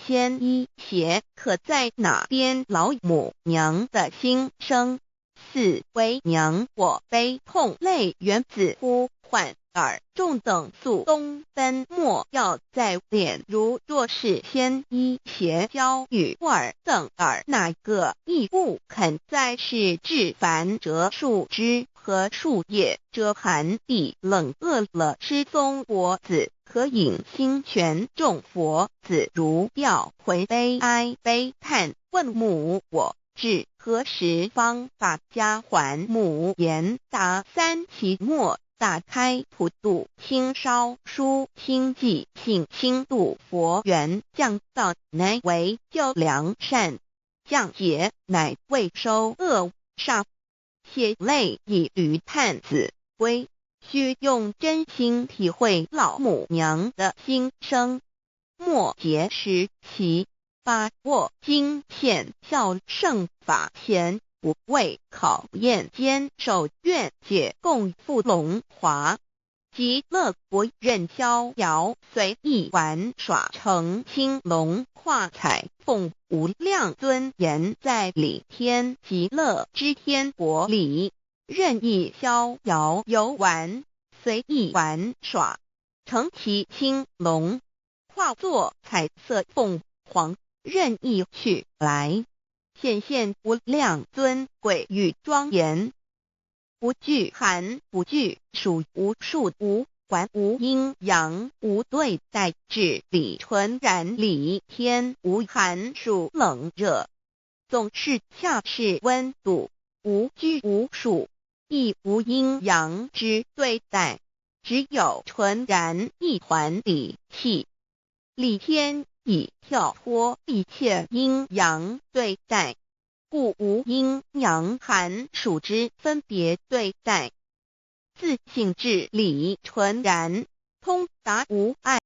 先依邪可在哪边老母娘的心声。四为娘我悲痛泪源自呼唤尔众等速东奔莫要再怜。如若是先依邪教与尔等尔那个亦不肯再是至凡折树枝和树叶遮寒地冷饿了失踪佛子可引心泉众佛子如吊魂悲哀悲叹问母我至何时方把家还母言答三期末打开普度清烧书清寂性轻度佛缘降道乃为救良善降劫乃为收恶煞血泪以驴探子归须用真心体会老母娘的心声。末节时其把握经现孝圣法前不畏考验坚守愿解共赴龙华极乐国任逍遥随意玩耍成青龙化彩凤无量尊严在理天极乐之天国里任意逍遥游玩随意玩耍乘其青龙化作彩色凤凰任意去来显现无量尊贵与庄严，不惧寒不惧暑无数无环无阴阳无对待至理纯然理天无寒暑冷热，总是恰是温度，无拘无束，亦无阴阳之对待，只有纯然一环理气。理天已跳脱一切阴阳对待，故无阴阳寒暑之分别对待。自性至理纯然，通达无碍。